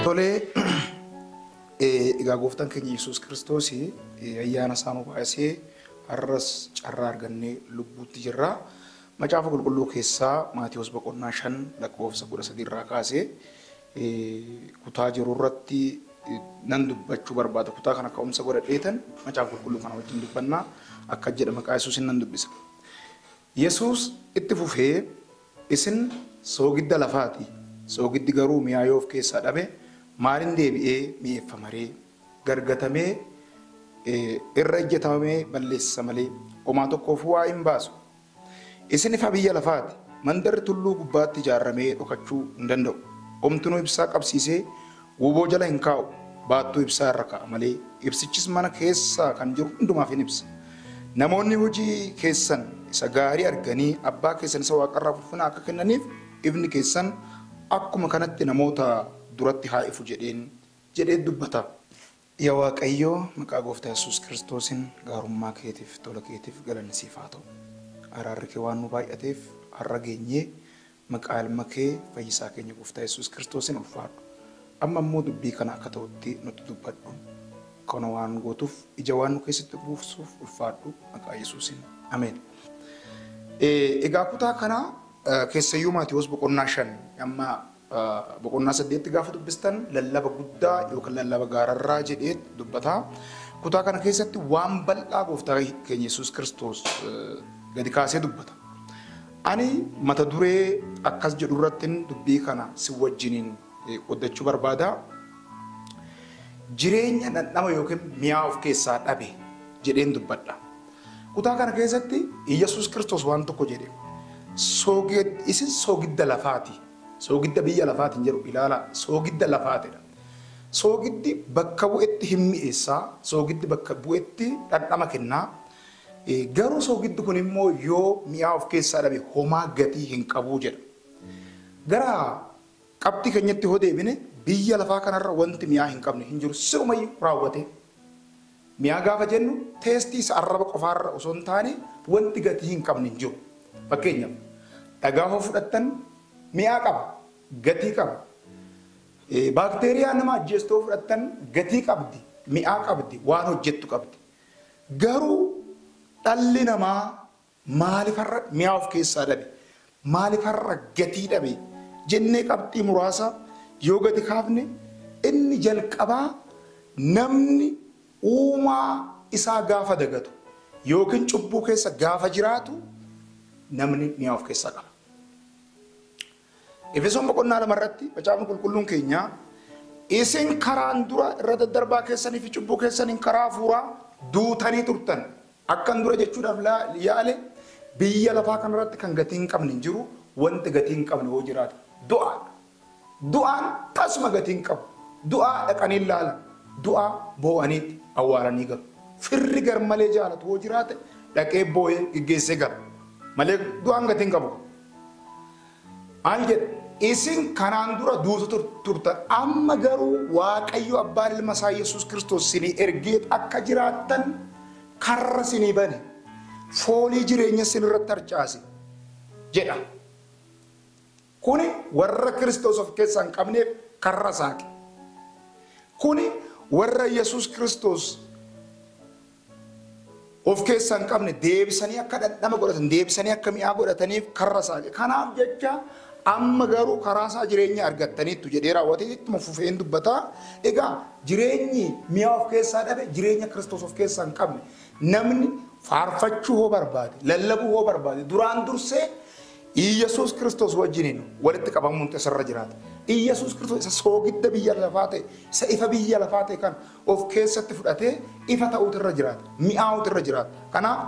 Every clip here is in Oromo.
Tolee, egaa gooftaan keenya Yesuus Kiristoos ayyaana isaa nu baasee har'as carraa argannee lubbuutti jirra. Macaafa qulqulluu keessaa Maatiyuus boqonnaa 5 lakkoofsa 13 irraa kaasee kutaa jiru irratti nan dubbachuu barbaada. Kutaa kana ka'umsa godhadheetan macaafa qulqulluu kana wajjin dubbannaa akka jedha maqaa Yesuusin nan dubbisa. Yesuus itti fufee isin soogidda lafaati. Soogiddi garuu mi'aa yoo of keessaa dhabe maaliin deebi'ee mi'eeffama ree? Gargatamee irra ejjetamee balleessa malee homaa tokkoof waa hin baasu. Isin ifa biyya lafaati. Mandarri tulluu gubbaatti ijaarramee dhokachuu hin danda'u. Homtinuu ibsaa qabsiisee guuboo jala hin kaa'u. Baattuu ibsaa irra kaa'a malee ibsichis mana keessa kan jiru hundumaaf hin ibsa. Namoonni hojii keessan isa gaarii arganii abbaa keessan isa waaqarraa ulfina akka kennaniif ifni keessan akkuma kanatti namoota duratti haa ifu jedhee dubbata. Yaa Waaqayyoo maqaa gooftaa Yesuus Kiristoosin gaarummaa keetiif tola keetiif galanni siif haa ta'u. Araarri kee waan nu baay'ateef har'a geenyee maqaa ilma kee fayyisaa keenya gooftaa Yesuus Kiristoosin ulfaadhu. Amma immoo dubbii kana akka ta'utti nutti dubbadhu. Kana waan gootuuf ija waan nu keessatti buusuuf ulfaadhu maqaa Yesuusin. Ameen. Egaa kutaa kana keessayyuu Maatiyuus boqonnaa 5 amma boqonnaa 8 gaafa dubbistan lallaba guddaa yookaan lallaba gaararraa jedhee dubbata. Kutaa kana keessatti waan bal'aa gooftaa keenya Yesuus Kiristoos gadi kaasee dubbata. Ani mata duree akkas jedhu irratti dubbii kana si wajjiniin qoddachuu barbaada. Jireenya dhandhama yookiin mi'aa of keessaa dhabe jedheen dubbadha. Kutaa kana keessatti Yesuus Kiristoos waan tokko jedhe. Isin soogidda lafaati. Soogidda biyya lafaatiin jedhu ilaala. Soogidda lafaatidha. Soogiddi bakka bu'etti hin mi'eessaa. Soogiddi bakka bu'etti dhandhama kennaa. Garuu soogiddi kun immoo yoo mi'aa of keessaa dhabe homaa gatii hin qabu jedha. Gara qabxii keenyatti hoo deebine biyya lafaa kanarra wanti mi'aa hin qabne hin jiru sirumayyuu raawwate. Mi'aa gaafa jennu teestii isa arraba qofaarra osoo hin taane wanti gatii hin qabne hin jiru. Fakkeenyaaf dhagaa hoo fudhattan mi'aa qaba, gatii qaba. Baakteeriyaa nama ajjeestuu fudhattan gatii qabdi, mi'aa qabdi, waan hojjettu qabdi. Garuu dhalli namaa maaliif har'a mi'aa of keessaa dhabe? Maaliif har'a gatii dhabe? Jennee qabxii muraasa yoo gadi kaafne inni jalqabaa namni uumaa isaa gaafa dagatu yookiin cubbuu keessa gaafa jiraatu namni mi'aa of keessaa qaba. Efesoon boqonnaa 2 irratti macaafni qulqulluun keenya isin karaan dura irra daddarbaa keessanii fi cubbuu keessaniin karaa hafuuraa duutanii turtan. Akkan dura jechuudhaaf yaale biyya lafaa kanarratti kan gatii hin qabne hin jiru, wanti gatii hin qabne hoo jiraate du'aadha. Du'aan tasuma gatii hin qabu. Du'aa dhaqanii ilaalan, du'aa boo'aniitti awwaalanii galu. Firri garmalee jaalatu hoo jiraate dhaqee boo'ee geggeessee gala. Malee du'aan gatii hin qabu. Maal jedha? Isin kanaan dura duutu turtan, amma garuu Waaqayyo abbaan ilma isaa Yesuus Kiristoos sinii ergee akka jiraattan karra sinii bane, foolii jireenya sin irratti harcaase jedha. Kuni warra Kiristoos of keessaa hin qabneef karra saaqe. Kuni warra Yesuus Kiristoos of keessaa hin qabne deebisanii akka dhandhama godhatan, deebisanii akka mi'aa godhataniif karra saaqe. Kanaaf jecha amma garuu karaa isaa jireenya argattaniittu jedhee raawwatee ittuma fufeen dubbataa. Egaa jireenyi mi'aa of keessaa dhabe, jireenya Kiristoos of keessaa hin qabne namni faarfachuu hoo barbaade, lallabuu hoo barbaade duraan dursee Iyyasuus Kiristoos wajjiniin walitti qabamuun isarra jiraata. Iyyasuus Kiristoos isa soogidda biyya lafaa ta'e, isa ifa biyya lafaa ta'e kan of keessatti fudhatee ifa ta'uutu irra jiraata, mi'aawutu irra jiraata. Kanaaf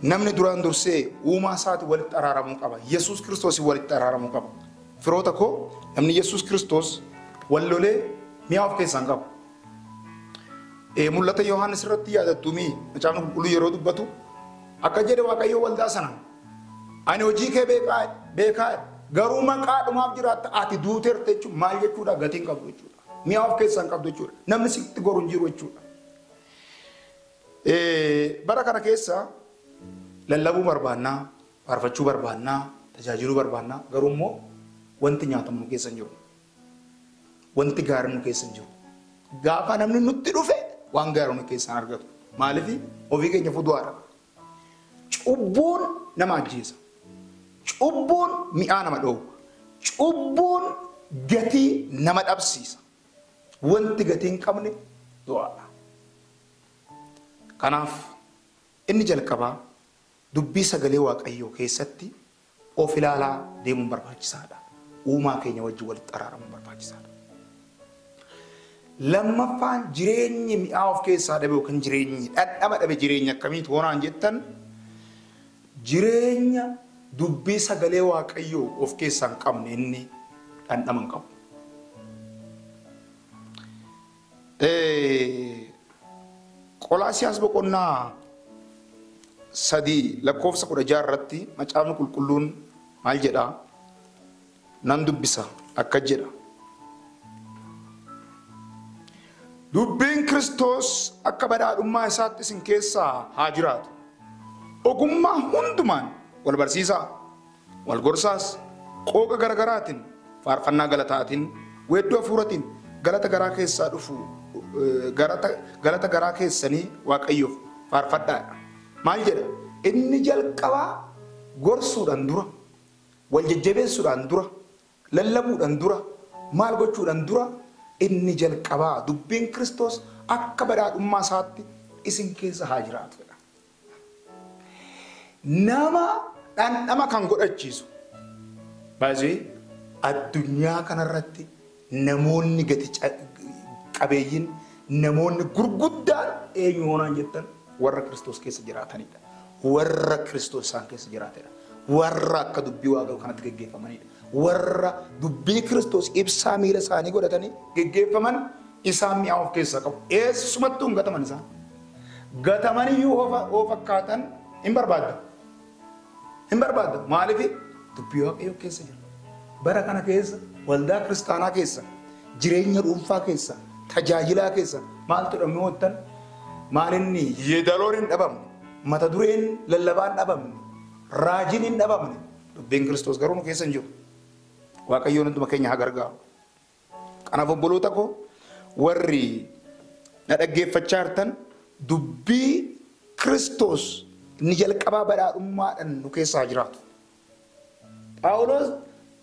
namni duraan dursee uumaa isaati walitti araaramuu qaba. Yesuus Kiristoos walitti araaramuu qaba. Firoota koo namni Yesuus Kiristoos wal lolee mi'aa of keessaa hin qabu. Mul'ata Yohaannis irratti yaadattumii macaafni qulqulluu yeroo dubbatu akka jedhe Waaqayyo waldaa sana ani hojii kee beekaa garuu maqaa dhumaaf jiraatta ati duuteerta jechuun maal jechuudha? Gatii hin qabdu jechuudha. Mi'aa of keessaa hin qabdu jechuudha. Namni sitti goru hin jiru jechuudha. Bara kana keessa lallabuu barbaannaa, faarfachuu barbaannaa, tajaajiluu barbaannaa garuu immoo wanti nyaatamu keessa hin jiru. wanti gaariin nu keessa hin jiru. Gaafa namni nutti dhufe waan gaarii nu keessaan argatu. Maaliif ofii keenya fudu'aadha. Cubbuun nama ajjeesa. Cubbuun mi'aa nama dhoowwa. Cubbuun gatii nama dhabsiisa. Wanti gatii hin qabne du'aadha. Kanaaf inni jalqabaa dubbii sagalee Waaqayyoo keessatti of ilaalaa deemuun barbaachisaadha. Uumaa keenya wajjin walitti araaramuun barbaachisaadha. Lammaffaan jireenyi mi'aa of keessaa dhabe yookaan jireenyi dhandhama dhabe jireenya akkamiitu hoonaan jettan jireenya dubbii sagalee Waaqayyoo of keessaa hin qabne inni dhandhama hin qabu. Qolaasiyaas boqonnaa 3 lakkoofsa 16 irratti macaafni qulqulluun maal jedhaa? Nan dubbisa akka jedha. Dubbiin Kiristoos akka badhaadhummaa isaatti isin keessaa haa jiraatu. Ogummaa hundumaan wal barsiisaa, wal gorsaas, qooqa garaagaraatiin, faarfannaa galataatiin, weedduu hafuuratiin galata garaa keessaa dhufu galata garaa keessanii Waaqayyoof faarfadhaadha. Maal jedha? Inni jalqabaa gorsuudhaan dura, wal jajjabeessuudhaan dura, lallabuudhaan dura, maal gochuudhaan dura inni jalqabaa dubbiin Kiristoos akka badhaadhummaa isaatti isin keessa haa jiraatu jedha. Nama dhandhama kan godhachiisu baay'ee addunyaa kanarratti namoonni gati qabeeyyiin namoonni gurguddaan eenyu hoonaan jettan warra Kiristoos keessa jiraatanidha. Warra Kiristoos isaan keessa jiraatedha. Warra akka dubbii Waaqayyoo kanatti geggeeffamanidha. Warra dubbii Kiristoos ibsaa miila isaanii godhatanii geggeeffaman isaan mi'aa of keessaa qabu. Eessumattuu hin gataman isaan. Gatamaniyyuu hoo fakkaatan hin barbaaddu. Hin barbaaddu. Maaliif dubbii Waaqayyoo keessa jira. Bara kana keessa waldaa kiristaanaa keessa jireenya dhuunfaa keessa tajaajilaa keessa maaltu dhabamee hoottan maalinni yeedaloon hin dhabamne, mata dureen lallabaan hin dhabamne, raajiin hin dhabamne, dubbiin Kiristoos garuu nu keessa hin jiru. Waaqayyoon hunduma keenya haa gargaaru. Kanaaf obboloota koo warri na dhaggeeffachaa jirtan dubbii Kiristoos inni jalqabaa badhaadhummaadhaan nu keessa haa jiraatu. Phaawulos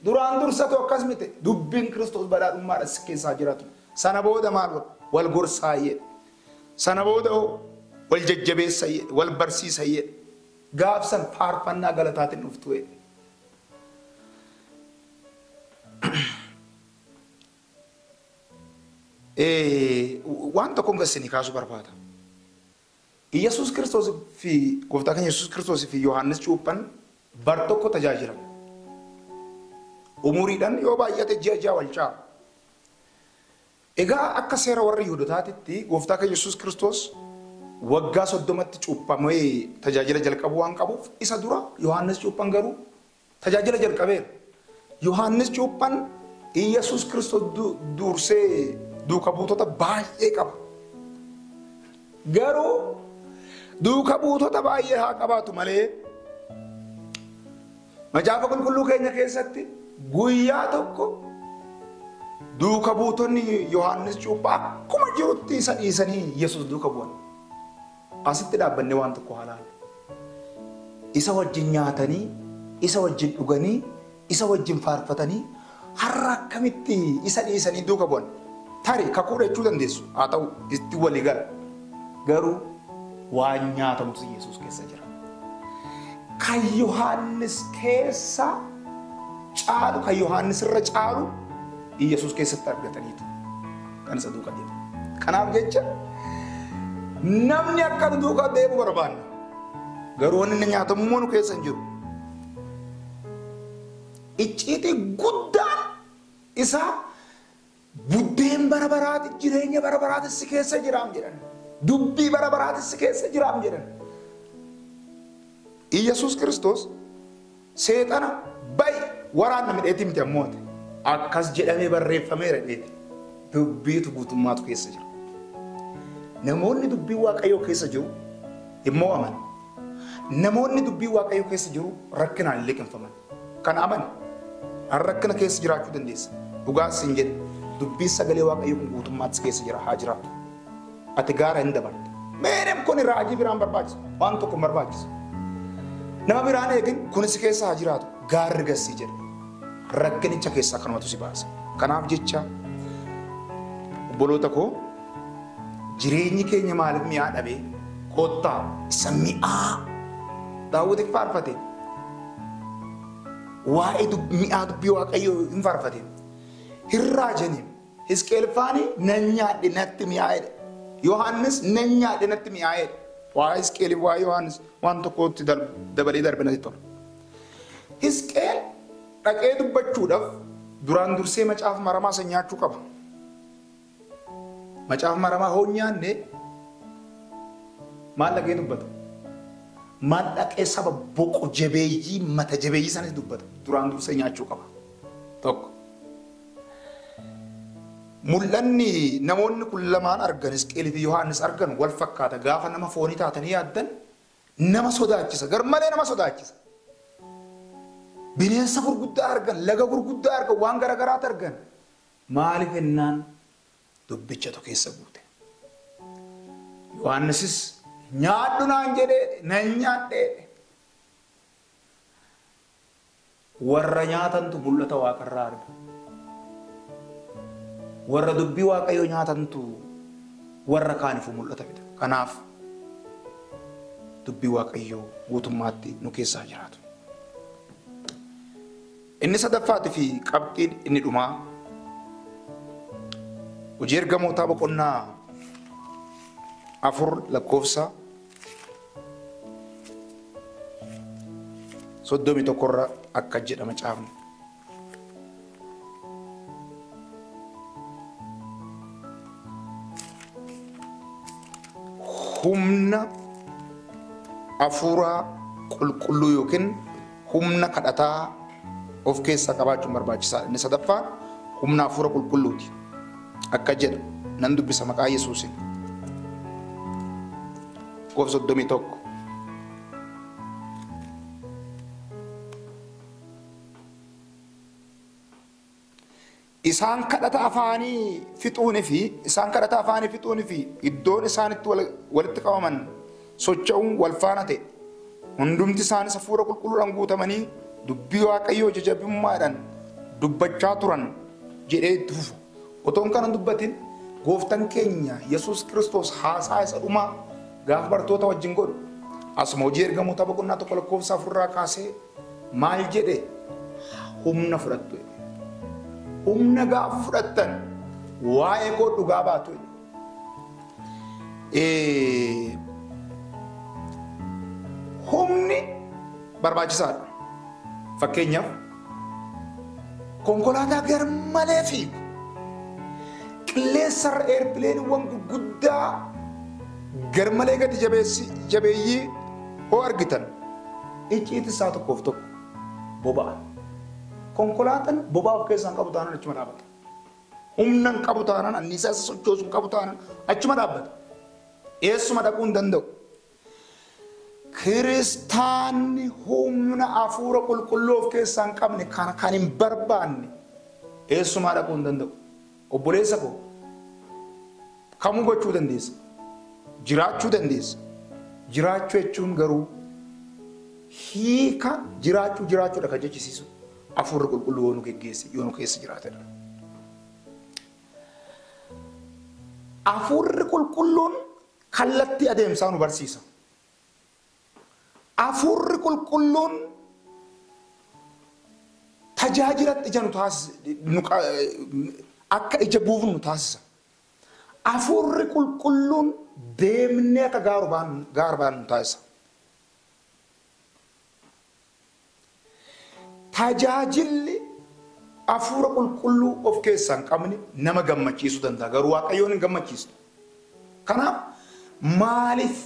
duraan dursatu akkas miti dubbiin Kiristoos badhaadhummaadhaan si keessa haa jiraatu. Sana booda maal godha? Wal gorsaa jedha. Sana booda wal jajjabeessa jedha, wal barsiisa jedha. Gaafsan faarfannaa galataatiin dhuftu jedha. Waan tokkoon gassinii kaasuu barbaada. Yesuus Kiristoos fi gooftaa keenya Yesuus Kiristoos fi Yohaannis cuuphan bar tokko tajaajilan. Umuriidhaan yoo baay'ate ji'a ji'a wal caalu. Egaa akka seera warra Yihuudootaatitti gooftaa keenya Yesuus Kiristoos waggaa 30tti cuuphamee tajaajila jalqabuu waan qabuuf isa dura Yohaannis cuuphan garuu tajaajila jalqabeera. Yohaannis cuuphan Yesuus Kiristoos dursee duuka buutota baay'ee qaba. Garuu duuka buutota baay'ee haa qabaatu malee macaafa qulqulluu keenya keessatti guyyaa tokko duuka buutonni Yohaannis cuuphaa akkuma jirutti isa dhiisanii Yesuus duuka bu'an. Asitti dhaabbannee waan tokko haa ilaallu. Isa wajjin nyaatanii, isa wajjin dhuganii, isa wajjin faarfatanii har'a akkamitti isa dhiisanii duuka bu'an? Tarii kakuudha jechuu dandeessu. Haa ta'u itti walii gala. Garuu waan nyaatamutu Yesuus keessa jira. Kan Yohaannis keessa caalu, kan Yohaannis irra caalu Yesuus keessatti argataniitu kan isa duuka deemu. Kanaaf jecha namni akka nu duuka deemu barbaanna. Garuu wanni inni nyaatamu immoo nu keessa hin jiru. Icciitii guddaan isaa buddeen bara baraati, jireenya bara baraati si keessa jiraam jedhan. Dubbii bara baraati si keessa jiraam jedhan. Yesuus Kiristoos seexana ba'i waraanna midheetii miti ammoo ati. Akkas jedhamee barreeffameera dheeti. Dubbiitu guutummaatu keessa jira. Namoonni dubbii Waaqayyoo keessa jiru hin mo'aman. Namoonni dubbii Waaqayyoo keessa jiru rakkinaan hin liqimfaman. Kan amane rakkina keessa jiraachuu dandeessa. Dhugaas hin jedhe. Dubbiin sagalee Waaqayyoo kun guutummaatti si keessa jira haa jiraatu. Ati gaara hin dabarte. Meereem kun raajii biraan barbaachisu. Waan tokko hin barbaachisu. Nama biraan eegin kun si keessa haa jiraatu. Gaarri gassii jedha. Rakkinicha keessaa kanumatu si baasa. Kanaaf jecha obboloota koo jireenyi keenya maaliif mi'aa dhabee kottaa isa mi'aa Daawwit hin faarfate. Waa'ee mi'aa dubbii Waaqayyoo hin faarfate. Hirraa jeniin Hisqeel faani nan nyaadhe natti mi'aa'edha. Yohaannis nan nyaadhe natti mi'aa'edha. Waa'ee Hisqeeliif waa'ee Yohaannis waan tokkotti dabalee darbe natti tola. Hisqeel dhaqee dubbachuudhaaf duraan dursee macaafa maramaa san nyaachuu qaba. Macaafa maramaa hoo nyaanne maal dhaqee dubbata? Maal dhaqee saba boqo jabeeyyii mata jabeeyyii sanis dubbata. Duraan dursee nyaachuu qaba. Tokko. Mul'anni namoonni kun lamaan argan Hisqeelii fi Yohaannis argan wal fakkaata. Gaafa nama foonii taatanii yaaddan nama sodaachisa. Garmalee nama sodaachisa. Bineensa gurguddaa argan, laga gurguddaa argan, waan garaagaraatu argan. Maaliif ennaan dubbichatu keessa guute. Yohaannisis nyaadhu naan jedhee nan nyaadhee. Warra nyaatantu mul'ata waaqarraa arga. Warra dubbii Waaqayyoo nyaatantu warra kaanifu mul'ata fida. Kanaaf dubbii Waaqayyoo guutummaatti nu keessaa jiraatu. Inni sadaffaatii fi qabxiin inni dhumaa hojii ergamootaa boqonnaa 4 lakkoofsa 31 irra akka jedhama caafne. Humna hafuuraa qulqulluu yookiin humna kadhataa of keessaa qabaachuun barbaachisaadha. Inni sadaffaan humna hafuura qulqulluuti. Akka jedha nan dubbisa maqaa Yesuusiin. Lakkoofsa 31. Isaan kadhata afaanii fixuunii fi iddoon isaanitti walitti qabaman socho'uun wal faana ta'e. Hundumti isaanis hafuura qulqulluudhaan guutamanii dubbii Waaqayyoo jajjabummaadhaan dubbachaa turan jedhee itti fufa. Otoon kana dubbatin gooftaan keenya Yesuus Kiristoos haasaa isa dhumaa gaafa bartoota wajjin godhu asuma hojii ergamoota boqonnaa 1 lakkoofsa 4 irraa kaasee maal jedhe? Humna fudhattu. Humna gaafa fudhattan waa'ee koo dhugaa baatu. Humni barbaachisaadha. Fakkeenyaaf konkolaataa garmalee fiigu qilleensarra eerpileeniiwwan gurguddaa garmalee gadi jabeeyyii hoo argitan icciitii isaa tokkoof tokko boba'a. Konkolaataan boba'aa of keessaa hin qabu taanaan achuma dhaabbata. Humna hin qabu taanaan, anniisaa isa sochoosu hin qabu taanaan achuma dhaabbata. Eessuma dhaquu hin danda'u. Kiristaanni humna hafuura qulqulluu of keessaa hin qabne kan hin barbaanne eessumaa dhaquu hin danda'u. Obboleessa koo kamuu gochuu dandeessa? Jiraachuu dandeessa. Jiraachuu jechuun garuu hiika jiraachuu jiraachuudha kan jechisiisu. Hafuurri qulqulluu yoo nu geggeesse yoo nu keessa jiraatedha. Hafuurri qulqulluun kallattii adeemsaa nu barsiisa. Hafuurri qulqulluun tajaajilatti ija nu taasisa, akka ija buufnu nu taasisa. Hafuurri qulqulluun deemnee akka gaara baanu nu taasisa. Tajaajilli hafuura qulqulluu of keessaa hin qabne nama gammachiisuu danda'a. Garuu Waaqayyoon hin gammachiisu. Kanaaf maaliif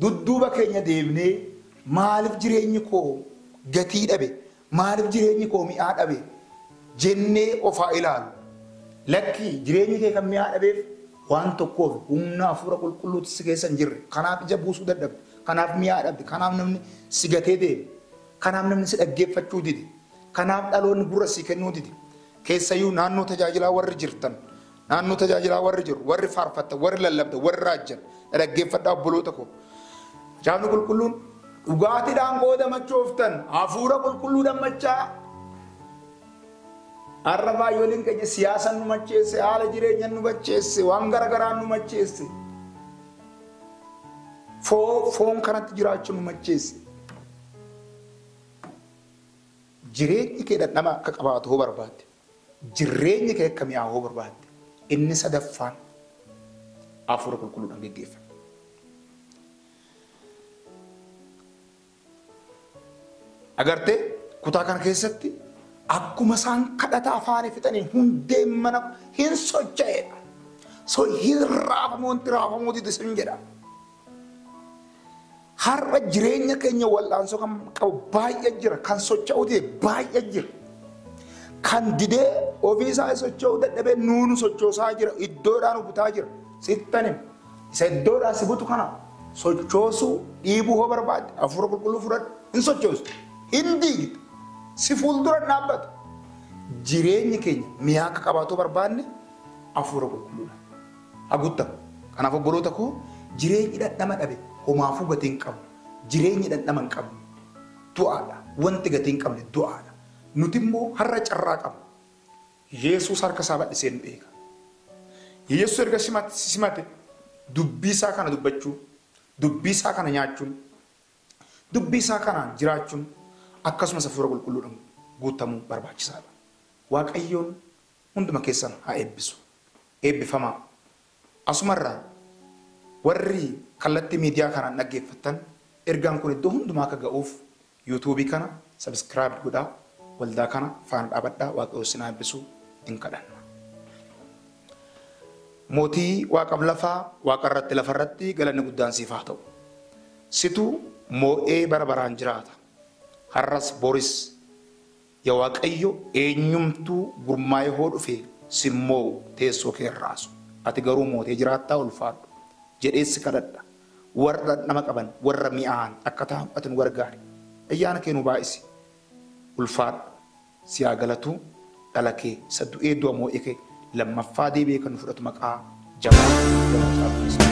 dudduuba keenya deemnee maaliif jireenyi koo gatii dhabe, maaliif jireenyi koo mi'aa dhabe jennee ofaa ilaalu? Lakki jireenyi kee kan mi'aa dhabeef waan tokkoof humna hafuura qulqulluutti si keessa hin jirre. Kanaaf ija buusuu dadhabde, kanaaf mi'aa dhabde, kanaaf namni si gatee deeme, kanaaf namni si dhaggeeffachuu dide, kanaaf dhaloonni gurra si kennuu dide. Keessayyuu naannoo tajaajilaa warri jirtan, naannoo tajaajilaa warri jiru, warri faarfattan, warri lallabdan, warri raajjan, dhaggeeffadhaa obboloota koo. Macaafni qulqulluun dhugaatiidhaan qooda machooftan hafuura qulqulluudhaan machaa. Har'a baay'ooliin keenya siyaasaan nu macheesse, haala jireenyaan nu macheesse, waan garaagaraan nu macheesse. Foon kanatti jiraachuun nu macheesse. Jireenyi kee dhandhama akka qabaatu hoo barbaadde, jireenyi kee akka mi'aawu hoo barbaadde, inni sadaffaan hafuura qulqulluudhaan geggeeffama. Agartee kutaa kana keessatti akkuma isaan kadhata afaanii fixaniin hundeen mana hin socho'edha. So hin raafamu wanti raafamuutu isin jedha. Har'a jireenya keenya wal'aansoo kan qabu baay'ee jira. Kan socho'u dide baay'ee jira. Kan didee ofiisaa socho'uu dadhabee nuunu sochoosaa jira. Iddoodhaan butaa jira. Sittan hima. Isa iddoodhaan si butu kana sochoosuu dhiibuu hoo barbaadde hafuura qulqulluu fudhadhu hin sochoostu. Hin diigdu. Si fuuldura dhaabbatu. Jireenyi keenya mi'aa akka qabaatu barbaanne hafuura qulqulluudha. Haguuttamu. Kanaaf obboloota koo jireenyi dhandhama dhabe homaafuu gatii hin qabu. Jireenyi dhandhama hin qabne du'aadha. Wanti gatii hin qabne du'aadha. Nuti immoo har'a carraa qabna. Yesuus harka isaa bal'isee nu eega. Yesuus erga simate dubbii isaa kana dubbachuu, dubbii isaa kana nyaachuun, dubbii isaa kanaan jiraachuun akkasumas hafuura qulqulluudhaan guutamuu barbaachisaadha. Waaqayyoon hunduma keessan haa eebbisu. Eebbifamaa. Asumarraa warri kallattii miidiyaa kanaan dhaggeeffattan ergaan kun iddoo hundumaa akka ga'uuf yuutuubii kana sabiskiraayib godhaa, waldaa kana faana dhaabadhaa, Waaqayyoon isin haa eebbisu hin kadhanna. Mootii waaqaaf lafaa, waaqa irratti lafa irratti galanni guddaan siif haa ta'u. Situ moo'ee bara baraan jiraata. Har'as boris yaa Waaqayyo eenyumtuu gurmaa'ee hoo dhufe simmoo teessoo kee raasu. Ati garuu mootee jiraattaa ulfaadhu jedhee si kadhadha. Warra dhandhama qaban, warra mi'aan akka ta'an ati nu gargaari. Ayyaana kee nu baay'isi. Ulfaadhu. Si haa galatu dhala kee isa du'ee du'a moo'ee kee lammaffaa deebi'ee kan nu fudhatu maqaa jabaa.